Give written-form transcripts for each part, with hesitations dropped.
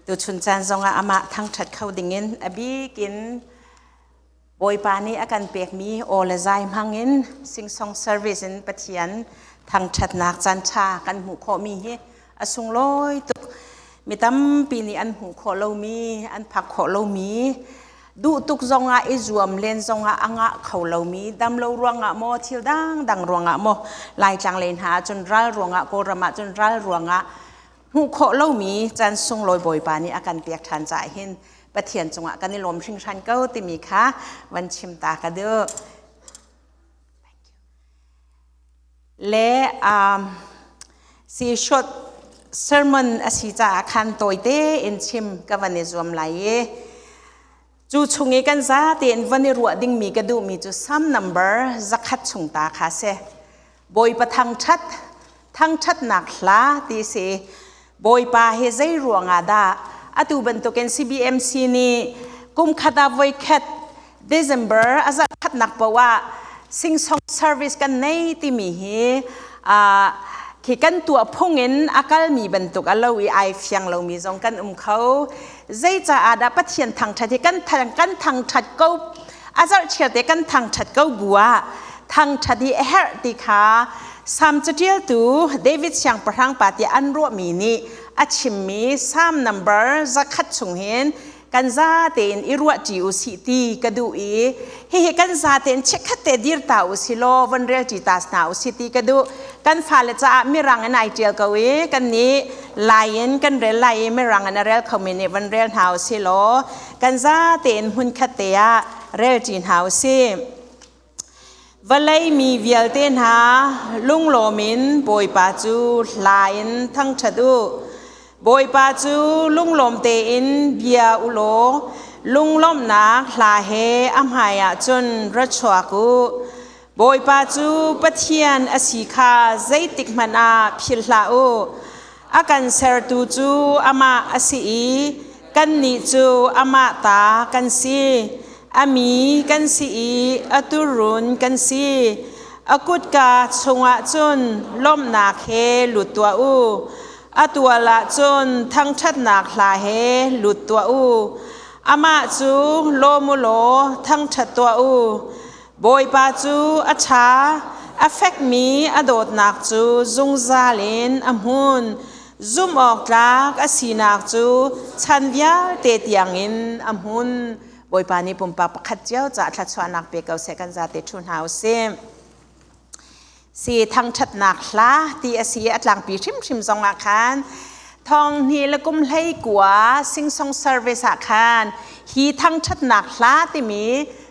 Tuchun caan zongah amah thangṭhat kho dingin a bik in Bawipa nih a kan pekmi aw le zai hmangin singsong service in Pathian thangṭhatnak caanṭha kan hmuh khawhmi hi a sunglawi tuk. Mi tampi nih an hmuh khawh lomi, an phak khawh lomi, duh tuk zongah i zuam len zongah a ngah kho lomi, damlo ruangah maw, thil dangdang ruangah maw, Laitlang lei hna ahcun ral ruangah, Kawlram ahcun ral ruangah hmuh khawh lomi caan sunglawi Bawipa nih a kan pek ṭhan caah hin Pathian cungah kan i lawm hringhran ko timi kha van chim ta ka duh. Le si short sermon a si caah khan tawite in chim ka van i zuam lai i cu chung i kan za tein van i ruah dingmi ka duhmi cu Psalm number 100 chung ta kha si. Bawipa thangṭhat, thangṭhatnak hla ti si. Bawipa hi zei ruangah dah atu bantukin CBMC nih kum khat ah voikhat December a zarhkhatnak paoh ah singsong service kan nei timi hi khi kan tuah phung in a kalmi bantuk a lo i ai fiang lomi zong kan um kho. Zeicaah dah Pathian thangṭhat hi kan kan thangṭhat ko a zarhchiar te kan thangṭhat ko bu ah thangṭhat hi a herh ti kha Salm caṭialtu David siangpahrang pa tiah an ruahmi nih a chimmi Salm number 100 chung hin kan za tein i ruahṭi u sih ti ka duh i hihi kan za tein chikkhat te dir ta u si law von relṭi ta hna u si ti ka duh. Kan fale caah mirang in ai ṭial ko i kan nih Lai in kan rel lai i mirang in a rel khomi nih von rel hna u si law kan za tein hmunkhat te ah relṭi hna u sih. Vawlei mi vialte hna lunglawm in Bawipa cu hla in thangṭhat u. Bawipa cu lunglawm tein bia u law lunglawmhnak hla he a hmaiah cun ra chuak u. Bawipa cu Pathian a si kha zeitik hmanh ah philh hlah u. A kan sertu cu amah a si i kannih cu amah ta kan si. A mi kan si i a tuurun kan si. A kutka chungah cun lawmhnak he lut tuah u. A tual ah cun thangṭhatnak hla he lut tuah u. Amah cu lawm u law thangṭhat tuah u. Bawipa cu a ṭha, a fekmi a dawtnak cu zungzal in a hmun. Zumhawktlak a sinak cu chan vialte tiangin a hmun. Bawipa nih pumpak pakhat cio caah thluachuahnak pe ko seh, kan zate ṭhu hna u sih. Si thangṭhatnak hla ti a si i a tlangpi hrimhrim zongah khan thong hnih le kum 19 singsong service ah khan hi thangṭhatnak hla timi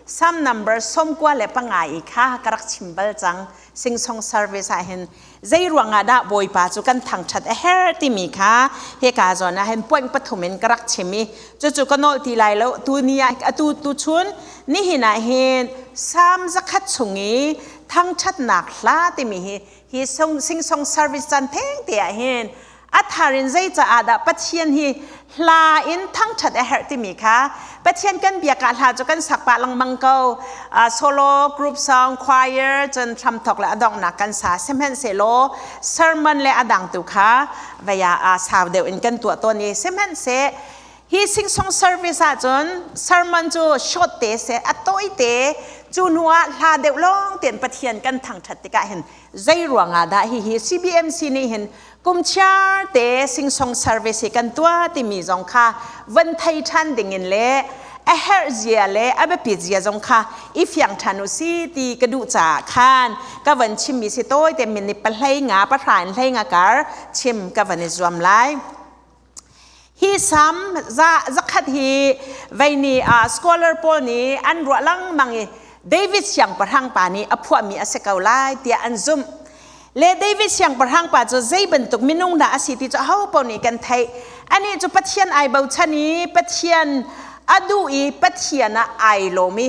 Psalm number 95 i kha ka rak chim bal cang. Singsong service ah hin zei ruangah dah Bawipa cu kan thangṭhat a herh timi kha hika zawn ah hin point pathum in ka rak chim i cucu ka nolh ti lai lo. Tu ni ah atu tu chun nihin ah hin Psalm 100 chung i thangṭhatnak hla timi hi hi singsong service caan theng te ah hin a thar in zei caah dah Pathian hi hla in thangṭhat a herh timi kha Pathian kan biak ah hla cu kan sak pah lengmang ko. Solo group song, choir, cun hramthok le a donghnak kan sa. Sihmanhsehlaw sermon le a dang tu kha vaya sau deuh in kan tuah tawn i sihmanhseh hi singsong service ahcun sermon cu short te seh, a tawi te, cu hnu ah hla deuh lawng tein Pathian kan thangṭhat tikah hin zei ruangah dah hihi CBMC nih hin kum chiar te singsong service hi kan tuah timi zong kha van thei ṭhan dingin le a herh zia le a biapit zia zong kha i fiang ṭhan u si ti ka duh caah khan ka van chimmi si. Tawi te minute pahlei nga pahra in hlei nga kar chim ka van i zuam lai. Hi Salm 100 hi vei nih scholar pawl nih an ruah lengmang i David siangpahrang pa nih a phuahmi a si ko lai tiah an zumh. Le David siangpahrang pa cu zei bantuk minung dah a si ti cu aho paoh nih kan theih. Anih cu Pathian ai bochan i Pathian a duh i Pathian ah ai lawm i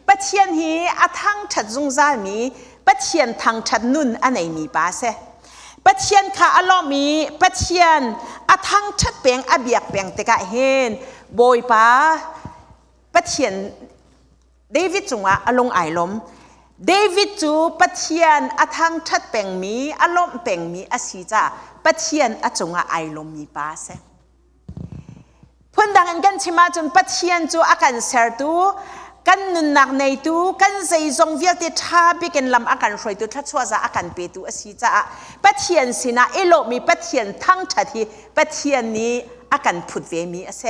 Pathian hi a thangṭhat zungzalmi, Pathian thangṭhat nun a neimi pa a si. Pathian kha a lawmh i Pathian a thangṭhat peng, a biak peng tikah hin Bawipa Pathian David cungah a lung ai lawm. David cu Pathian a thangṭhat pengmi, a lawmh pengmi a si caah Pathian a cungah ai lawmmi pa a si. Phundang in kan chim ahcun Pathian cu a kan sertu, kan nunnak neitu, kan zeizong vialte ṭha bik in lam a kan hruaitu, thluachuah za a kan petu a si caah Pathian sinah i lawhmi Pathian thangṭhat hi Pathian nih a kan phut vemi a si.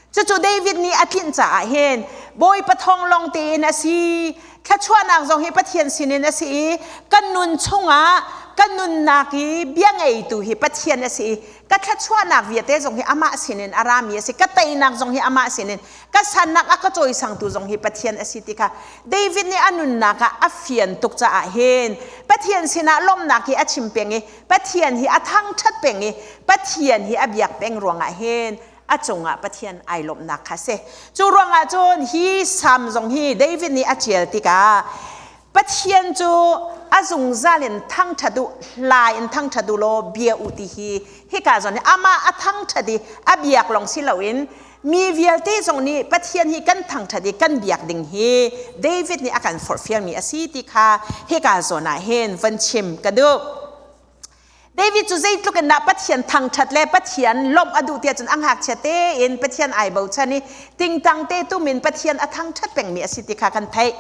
Cucu David nih a tlinh caah hin Bawipa thawng lawng tein a si. Thluachuahnak zong hi Pathian sinin a si i kan nun chungah kan nunnak i bia ngeitu hi Pathian a si i ka thluachuahnak vialte zong hi amah sinin a rami a si. Ka teinak zong hi amah sinin ka sannak a ka cawisangtu zong hi Pathian a si ti kha David nih a nunnak ah a fian tuk caah hin Pathian sinah lawmhnak hi a chim peng i Pathian hi a thangṭhat peng i Pathian hi a biak peng ruangah hin a cungah Pathian ai lawmhnak kha si. Cu ruangah cun hi salm zong hi David nih a ṭial tikah Pathian cu a zungzal in thangṭhat u, hla in thangṭhat u law bia u ti hi hika zawn hi amah a thangṭhat i a biak lawng si loin mi vialte zong nih Pathian hi kan thangṭhat i kan biak ding hi David nih a kan forhfialmi a si ti kha hika zawn ah hin van chim ka duh. David cu zeitluk in dah Pathian thangṭhat le Pathian lawmh a duh tiah cun a ngakchia tein Pathian ai bochan i tingtang te tum in Pathian a thangṭhat pengmi a si ti kha kan theih.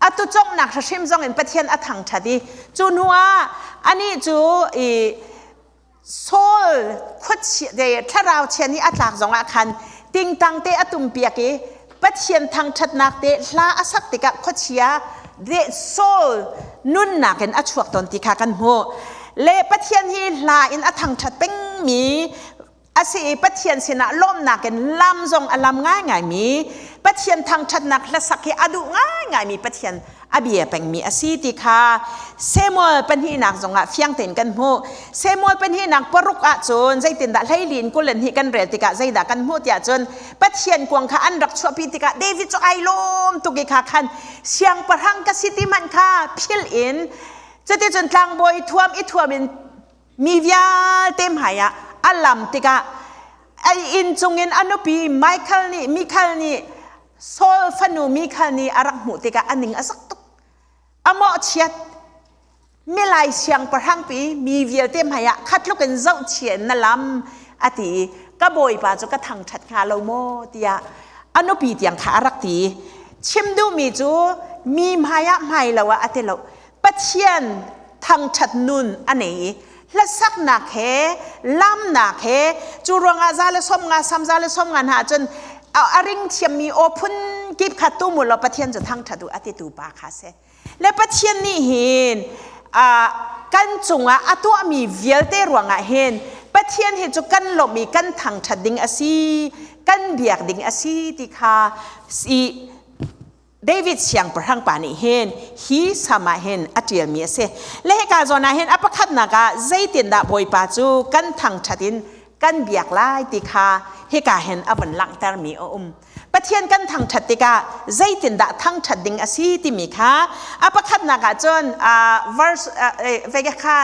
Atu conghnak hrim zong in Pathian a thangṭhat i cu hnu ah anih cu i Saul khuachia thlarau chia nih a tlak zong ah khan tingtang te a tumpiak i Pathian thangṭhatnak te hla a sak tikah khuachia de Saul nunnak in a chuak tawn ti kha kan hmuh. Le Pathian hi hla in a thangṭhat pengmi a si i Pathian sinah lawmhnak in lam zong a lam ngaingaimi Pathian thangṭhatnak hlasak hi a duh ngaingaimi Pathian a bia pengmi a si ti kha Samuel pahnihnak zongah fiang tein kan hmuh. Samuel pahnihnak paruk ahcun zeitindah hleilin kulen hi kan rel tikah zeidah kan hmuh tiah cun Pathian kuang kha an rak chuahpi tikah David cu ai lawm tuk i kha khan siangpahrang ka si ti hmanh kha phil in cuticun tlangbawi thuam i thuam in mi vialte hmaiah a lam tikah a inn cungin a nupi Michael nih Michael nih Saul fanu Michal nih a rak hmuh tikah a ning a zak tuk. A mawhchiat. Milai siangpahrangpi mi vialte hmaiah khatluk in zohchia in na lam a ti i ka bawipa cu ka thangṭhat hnga lo maw tiah a nupi tiang kha a rak ti. Chim duhmi cu mi hmaiah hmai lo ah a ti lo. Pathian thangṭhat nun a nei i hlasaknak he lamnak he cu ruangah za le som nga sam za le som nga hna cun a ring thiammi aw phun kip kha tu mu law Pathian cu thangṭhat u a titu pa kha si le Pathian nih hin kan cungah a tuahmi vialte ruangah hin Pathian hi cu kan lawmh i kan thangṭhat ding a si kan biak ding a si ti kha si David siangpahrang pa nih hin hi sam ah hin a ṭialmi a si. Le hika zawn ah hin a pakhatnak ah zeitindah Bawipa cu kan thangṭhat in kan biak lai ti kha hika hin a vun langhtermi a um. Pathian kan thangṭhat tikah zeitindah thangṭhat ding a si timi kha a pakhatnak ah cun verse vege kha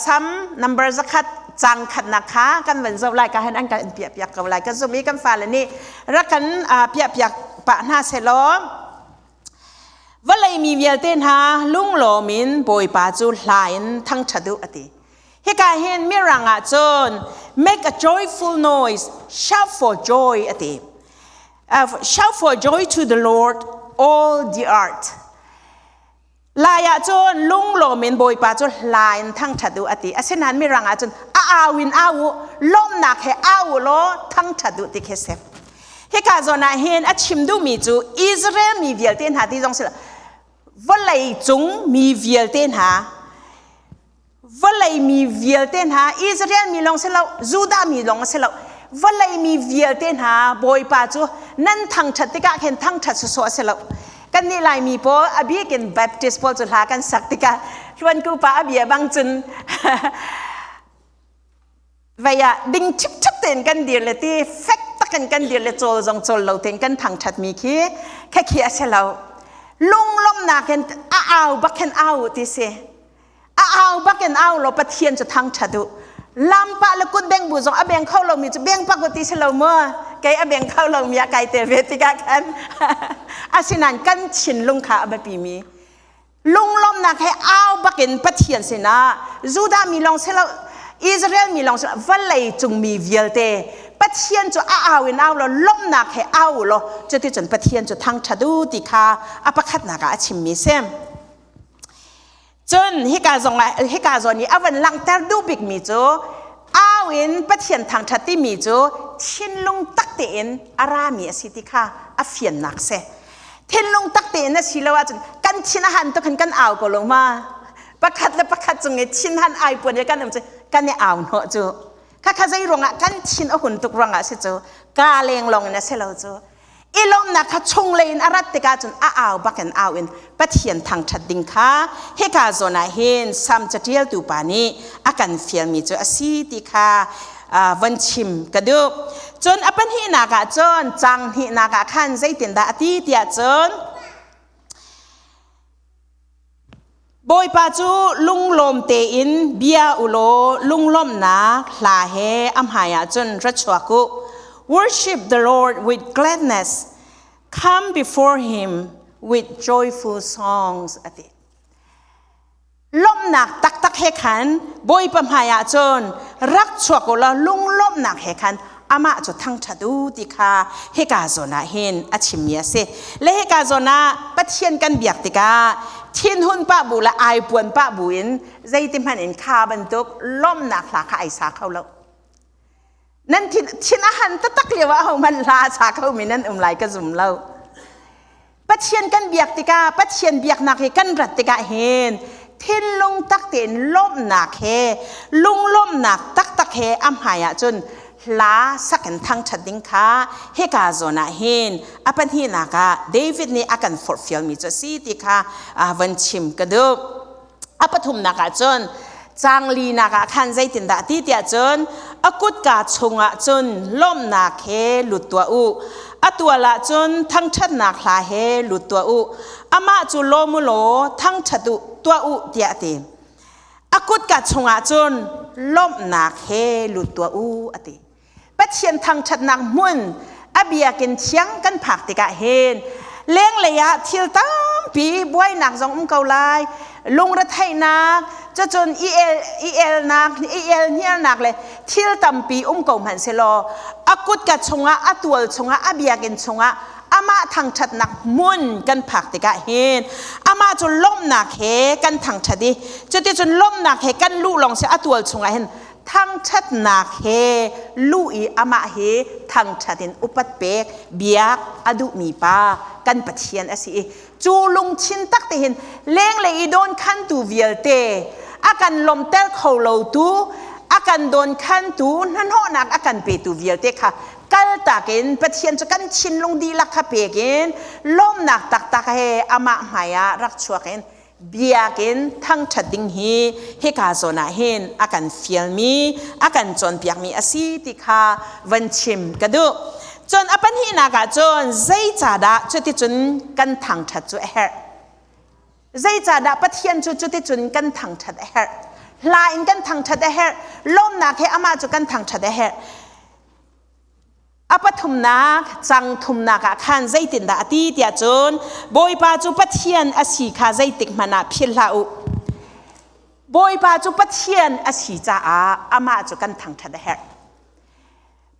Sam number 100 cang khatnak kha kan van zoh lai ka hen an kan piah piak ko lai ka zum i kan fale nih rak kan piah piak pah hna selaw vawlei mi vialte hna lunglawm in Bawipa cu hla in thangṭhat u ati hika hin mirang ah cun make a joyful noise shout for joy ati shout for joy to the Lord all the earth Lai ah cun lunglawm in Bawipa cu hla in thangṭhat u a ti. Asinain Mirang ah cun a au in au u, lawmhnak he au u law thangṭhat u ti khi si. Hika zawn ah hin a chim duhmi cu Israel mi vialte hna ti zong si lo, vawlei cung mi vialte hna vawlei mi vialte hna Israel mi lawng si lo Judah mi lawng si lo vawlei mi vialte hna Bawipa cu nan thangṭhat tikah khin thangṭhat sawsawh a si lo kan nih Laimi pawl a bik in Baptist pawl cu hla kan sak tikah hluanku pa a bia bang cun vei ah ding ṭhipṭhep tein kan dir le ti fek takin kan dir le cawl zong cawl lo tein kan thangṭhat mi khi khekhi a si lo lunglawmhnak in a au bak khin au ti si a au bak in au law Pathian cu thangṭhat u lampa le kut beng bu zong a beng kho lomi cu beng pak u ti si lo mu kei a beng kho lomi ah kai tel ve tikah khan asinain kan thinlung kha a biapi mi lunglawmhnak he au bakin Pathian sinah Judah mi lawng si lo Israel mi lawng si lo vawlei cung mi vialte. Pathian cu a au in au law lawmhnak he au law cuticun Pathian cu thangṭhat u ti kha a pakhatnak ah a chimmi si. Cun hika zong ah hika zawn i a van langhter duh bikmi cu au in Pathian thangṭhat timi cu thinlung tak tein a rami a si ti kha a fiannak si. Thinlung tak tein a si lo ahcun kan thin a han tuk hin kan au ko lo ma? Pakhat le pakhat cung i thin han ai puan i kan um cu kan i au hnawh cu. Khakha zei ruangah kan thin a hun tuk ruangah si cu ka leng lawng in a si lo cu. I lawmnak kha chunglei in a rat tikah cun a au bak in au in Pathian thangṭhat ding kha hika zawn ah hin Sam caṭialtu pa nih a kan fialmi cu a si ti kha von chim ka duh. Cun a pahnihnak ah cun caang hnihnak ah khan zeitindah a ti tiah cun Bawipa cu lunglawm tein bia u law lunglawmhnak hla he a hmaiah cun ra chuak u. Worship the Lord with gladness. Come before him with joyful songs a ti. Lawmhnak taktak he khan Bawipa hmaiah cun rak chuak u law lunglawmhnak he khan amah cu thangṭhat u ti kha hika zawn ah hin a chimmi a si. Le hika zawn ah Pathian kan biak tikah thinhun pah bu le aipuan pah bu in zeiti hmanh in kha bantuk lawmhnak hla kha ai sa kho lo. Nan thin, thin a han taktak lio ah hohmanh hla a sa khomi nan um lai ka zum lo. Pathian kan biak tikah Pathian biaknak hi kan rat tikah hin thinlung tak tein lawmhnak he lunglawmhnak taktak he a hmai ah cun hla sak in thangṭhat ding kha hika zawn ah hin a pahnihnak ah David nih a kan forhfialmi cu a si ti kha van chim ka duh. A pathumnak ah cun caang linak ah khan zeitindah ti tiah cun a kutka chungah cun lawmhnak he lut tuah u. A tual ah cun thangṭhatnak hla he lut tuah u. Amah cu lawm u law thangṭhat u tuah u tiah a ti. A kutka chungah cun lawmhnak he lut tuah u a ti. Pathian thangṭhatnak hmun a biakinn thiang kan phak tikah hin lenglei ah thil tampi buainak zong um ko lai lungretheihnak cucun i el i elnak i el hnialnak le thil tampi um ko hmanh selaw a kutka chungah a tual chungah a biakinn chungah amah thangṭhatnak hmun kan phak tikah hin amah cu lawmhnak he kan thangṭhat i cuticun lawmhnak he kan luh lawng si a tual chungah hin thangṭhatnak he luh i amah hi thangṭhat in upat pek biak a duhmi pa kan Pathian a si i cu lungthin tak te hin lenglei i dawnkhantu vialte a kan lawmhter kho lotu a kan dawnkhantu hnahnawhnak a kan petu vialte kha kaltak in Pathian cu kan thinlung dihlak kha pek in lawmnak taktak he amah hmai ah rak chuak in biakinn thangṭhat ding hi hika zawn ah hin a kan fialmi a kan cawnpiakmi a si ti kha van chim ka duh. Cun a pahnihnak ah cun zeicahdah cuticun kan thangṭhat cu a herh? Zeicahdah Pathian cu cuticun kan thangṭhat a herh? Hla in kan thangṭhat a herh, lawmnak he amah cu kan thangṭhat a herh. A pathumnak cang thumnak ah khan zeitindah a ti tiah cun Bawipa cu Pathian a si kha zeitik hmanh ah philh hlah u. Bawipa cu Pathian a si caah amah cu kan thangṭhat a herh.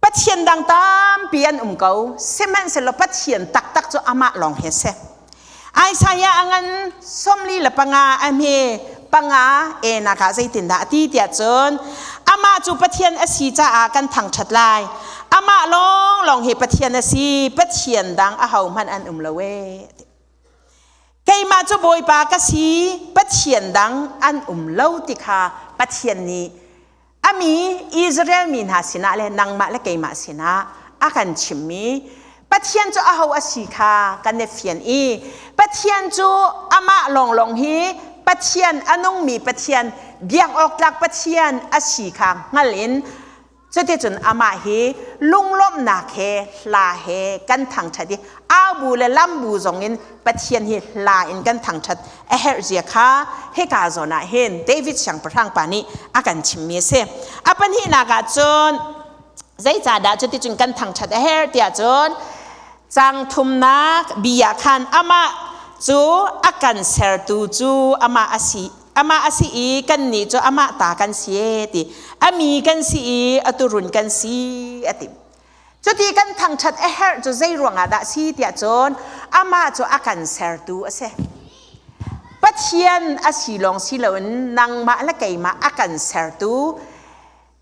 Pathian dang tampi an um ko, sihmanhsehlaw Pathian taktak cu amah lawng hi a si. Isaiah a ngan 45 a hme panga enak ah zeitindah a ti tiah cun amah cu Pathian a si caah kan thangṭhat lai. Amah lawnglawng hi Pathian a si, Pathian dang ahohmanh an um lo ee. Keimah cu Bawipa ka si, Pathian dang an um lo ti kha Pathian nih a mi Israel mi hna sinah le nangmah le keimah sinah a kan chimmi Pathian cu aho a si kha kan i fian i Pathian cu amah lawnglawng hi Pathian a nungmi Pathian biak awk tlak Pathian a si kha hngal in Cuticun amah hi lunglawmhnak he hla he kan thangṭhat i aubu le lambu zongin Pathian hi hla in kan thangṭhat a herh zia kha hika zawn ah hin David siangpahrang pa nih a kan chimmi a si. A pahnihnak ah cun zeicahdah cuticun kan thangṭhat a herh tiah cun cang thumnak bi ah khan amah cu a kan sertu cu amah a si amah a si i kannih cu amah ta kan si e ti a mi kan si i a turun kan si a ti. Cuti kan thangṭhat a herh cu zei ruangah dah si tiah cun amah cu a kan sertu a si. Pathian a si lawng si loin nangmah le keimah a kan sertu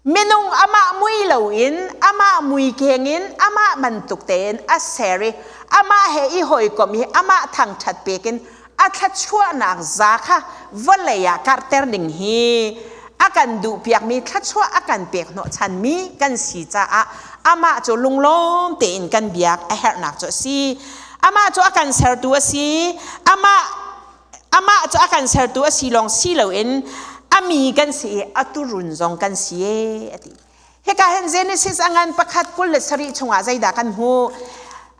minung amah mui loin amah mui keng in amah bantuk tein a ser i amah he i hawikom i amah thangṭhat pekin a thluachuahnak za kha vawlei ah karhter ding hi a kan duhpiakmi thluachuah a kan pek hnawhchanmi kan si caah amah cu lunglawm tein kan biak a herhnak cu a si. Amah cu a kan sertu a si. Amah amah cu a kan sertu a si lawng si loin a mi kan si i a turun zong kan si e a ti. Hika hin Genesis a ngan pakhat 27 chungah zeidah kan hmuh?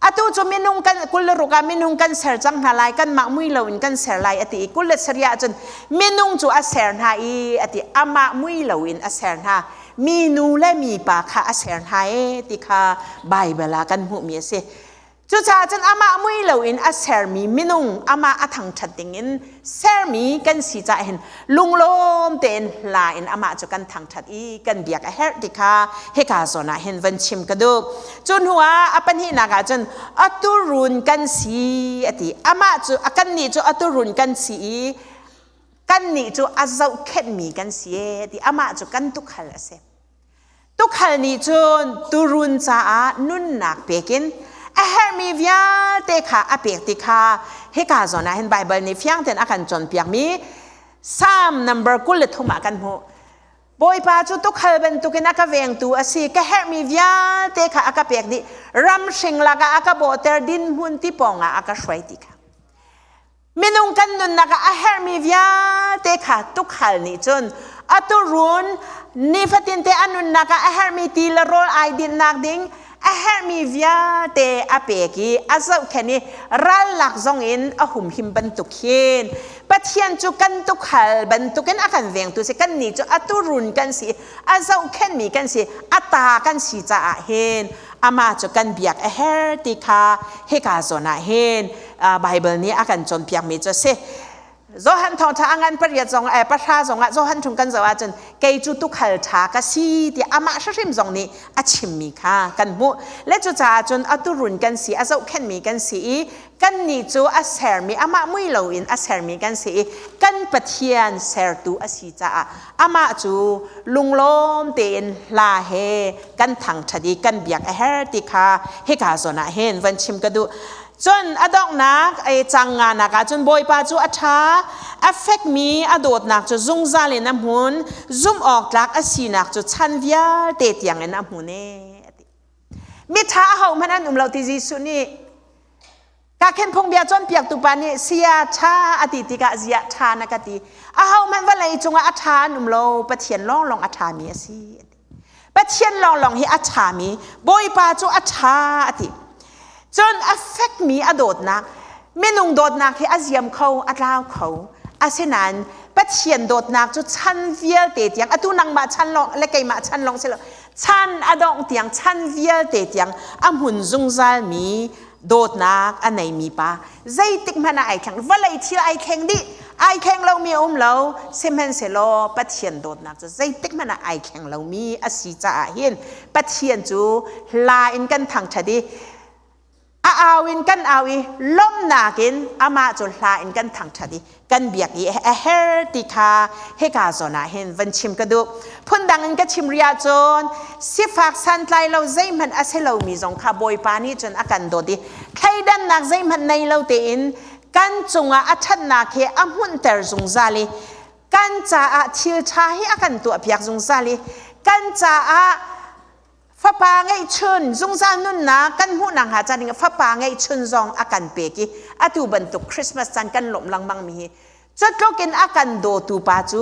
Atu cu minung kan 26 ah minung kan ser cang hna lai, kanmah mui loin kan ser lai a ti i 27 ahcun minung cu a ser hna i a ti amah mui loin a ser hna. Mi nu le mi pa kha a ser hna e ti kha Baibal ah kan hmuhmi a si. Cucaah cun amah mui loin a sermi minung amah a thangṭhat dingin sermi kan si caah hin lunglawm tein hla in amah cu kan thangṭhat i kan biak a herh ti kha hika zawn ah hin van chim ka duh. Cu hnu ah a pahnihnak ah cun a turun kan si a ti. Amah cu kannih cu a turun kan si i kannih cu a zohkhenhmi kan si e ti amah cu kan tukhal a si. Tukhal nih cun turun caah nunnak pekin a herhmi vialte kha a pek ti kha hika zawn ah hin Baibal nih fiang tein a kan cawnpiakmi Psalm number 23 ah kan hmuh. Bawipa cu tukhal bantukin a ka vengtu a si, ka herhmi vialte kha a ka pek dih. Ram hring lakah a ka bawhter, dinhmun ti pawngah a ka hruai ti kha. Minung kan nunnak ah a herhmi vialte kha tukhal nih cun a turun nifatin te a nunnak ah a herhmi ti le rawl ai dinhnak ding a herhmi vialte a pek i a zohkhenh i rallak zong in a humhim bantuk hin Pathian cu kan tukhal bantukin a kan vengtu si kannih cu a turun kan si a zohkhenhmi kan si a ta kan si caah hin amah cu kan biak a her ti kha hika zawn ah hin Bible nih a kan cawnpiakmi cu a si. Johan thawngṭha a ngan pariat zong eh pahra zong ah Johan chung kan zoh ahcun kei cu tukhal ṭha ka si tiah amah hrimhrim zong nih a chimmi kha kan hmuh. Le cucaah cun a turun kan si, a zohkhenhmi kan si i kannih cu a sermi amah mui loin a sermi kan si i kan Pathian sertu a si caah amah cu lunglawm tein hla he kan thangṭhat i kan biak a her ti kha hika zawn ah hin van chim ka duh. Cun a donghnak ei cang nganak ah cun Bawipa cu a ṭha, a fekmi a dawtnak cu zungzal in a hmun, zumh awk tlak a sinak cu chan vialte tiangin a hmun e. A ti. Miṭha ahohmanh an um lo ti Jesuh nih ka khen phungbia cawnpiaktu pa nih sia ṭha a ti tikah ziah ṭha na ka ti. Ahohmanh vawlei cungah a ṭha an um lo, Pathian lawnglawng a ṭhami a si. A ti. Pathian lawnglawng hi a ṭhami, Bawipa cu a ṭha a ti. Cun a fekmi a dawtnak, minung dawtnak hi a ziam kho, a tlau kho. Asinain Pathian dawtnak cu chan vialte tiang, atu nangmah chan lawng le keimah chan lawng si lo, chan a dongh tiang, chan vialte tiang a hmun zungzalmi dawtnak a neimi pa zeitik hmanh ah ai thleng vawlei thil ai thleng dih ai thleng lomi a um lo sihmanhsehlaw Pathian dawtnak cu zeitik hmanh ah ai thleng lomi a si caah hin Pathian cu hla in kan thangṭhat i a au in kan au i lawmhnak in amah cu hla in kan thangṭhat i kan biak i a her ti kha hika zawn ah hin van chim ka duh. Phundang in ka chim rih ahcun sifak santlai lo zeihmanh a si lomi zong kha Bawipa nih cun a kan dawt i thleidannak zeihmanh nei lo tein kan cungah a ṭhatnak hi a hmunhter zungzal i kan caah thil ṭha hi a kan tuahpiak zungzal i kan caah Fapa ngeihchun zungzal nunnak kan hmuhnak hnga ca ding fapa ngeihchun zong a kan pek i atu bantuk Christmas caan kan lawmh lengmang mi hi cutluk in a kan dawtu pa cu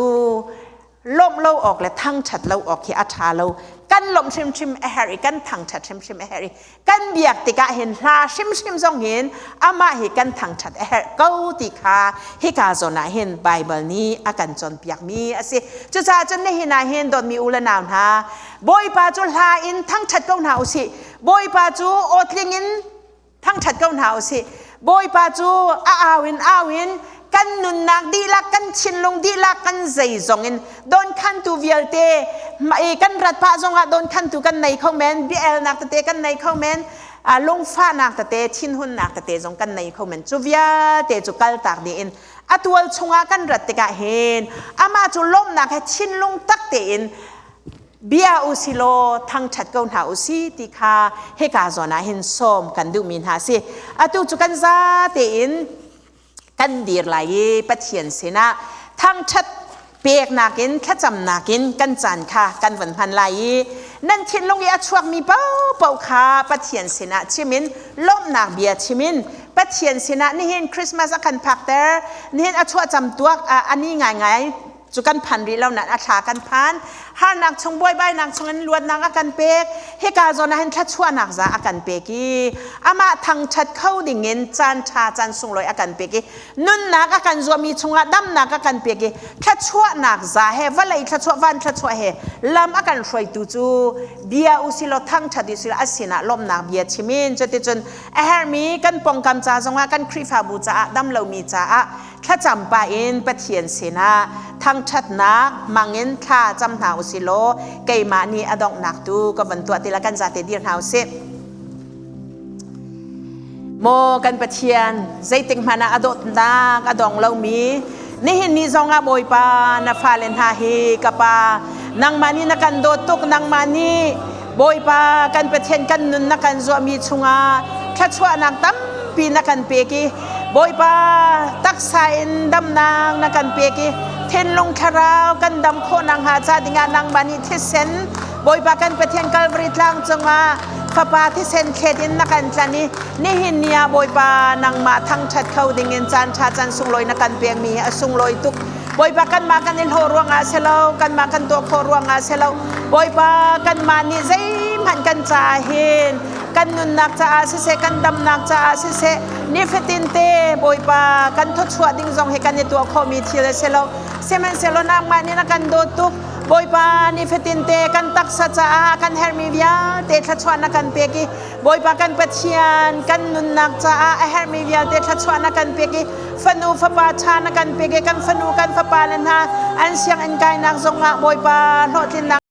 lawmh lo awk le thangṭhat lo awk hi a ṭha lo kan lawmh hrimhrim a herh i kan thangṭhat hrimhrim a herh i kan biak tikah hin hla hrimhrim zong hin amah hi kan thangṭhat a herh ko ti kha hika zawn ah hin Baibal nih a kan cawnpiakmi a si cucaah cun nihin ah hin dawtmi u le nau hna Bawipa cu hla in thangṭhat ko hna u sih. Bawipa cu aw tling in thangṭhat ko hna u sih. Bawipa cu a au in au in Kan nunnak dihlak, kan thinlung dihlak, kan zeizong in donkhantu vialte kan rat pah zongah donkhantu kan nei kho men, bia-elnak tete kan nei kho men, lungfahnak tete, thinhunnak tete zong kan nei kho men. Cu vialte cu kaltak dih in a tual chungah kan rat tikah hin amah cu lawmhnak he thinlung tak tein bia u si law thangṭhat ko hna u si ti kha hika zawn ah hin sawm kan duhmi hna si. Atu cu kan za tein kan dir lai i Pathian sinah thangṭhat peknak in thlacamnak in kan caan kha kan van hman lai i nan thinlung i a chuakmi paohpaoh kha Pathian sinah chim in lawmhnak bia chim in Pathian sinah nihin Christmas a kan phakter nihin a chuahcam tuak a ni ngaingai cu kan phan rih lo nain a thla kan phan. Harnak chung buaibainak chung in luatnak a kan pek. Hika zawn ah hin thluachuahnak za a kan pek i amah thangṭhat kho ding in caan ṭha caan sunglawi a kan pek i nunnak a kan zuahmi chungah damnak a kan pek i thluachuahnak za he vawlei thluachuah van thluachuah he lam a kan hruaitu cu bia usilaw thangṭhat usilaw a sinah lawmhnak bia chim in cuticun a herhmi kan pongkam ca zongah kan Khrihfabu caah damlomi caah thlacam pah in Pathian sinah thangṭhatnak hmangin thla cam hna u si law keimah nih a donghnak tu ka van tuah ti la kan zate dir hna u sih. Maw kan Pathian, zeitik hmanh ah a dawtnak a dong lomi nihin ni zongah Bawipa na fale hna hi ka pa nangmah nih na kan dawt tuk nangmah nih Bawipa kan Pathian kan nun na kan zuahmi chungah thluachuahnak tampi na kan pek i Bawipa taksa in damnak na kan pek i thinlung thlarau kan dam khawh nakhnga ca dingah nangmah nih thisen Bawipa kan Pathian Calvary tlang cungah fapa thisen thlet in na kan tlan i nihin ni ah Bawipa nangmah thangṭhat kho dingin caan ṭha caan sunglawi na kan pekmi hi a sunglawi tuk. Bawipa kanmah kan i hlawh ruangah si lo, kanmah kan tuah khawh ruangah si lo. Bawipa kanmah nih zeihmanh kan caah hin kan nunnak caah siseh, kan damnak caah siseh, nifatin te Bawipa kan thawchuah ding zong hi kan i tuah khawhmi thil a si lo. Sihmanhsehlaw nangmah nih na kan dawt tuk. Bawipa nifatin te kan taksa caah kan herhmi vialte thluachuah na kan pek i Bawipa kan Pathian kan nunnak caah a herhmi vialte thluachuah na kan pek i fanu fapa ṭha na kan pek i kan fanu kan fapa le hna an sianginn kainak zongah Bawipa hlawhtlinnak.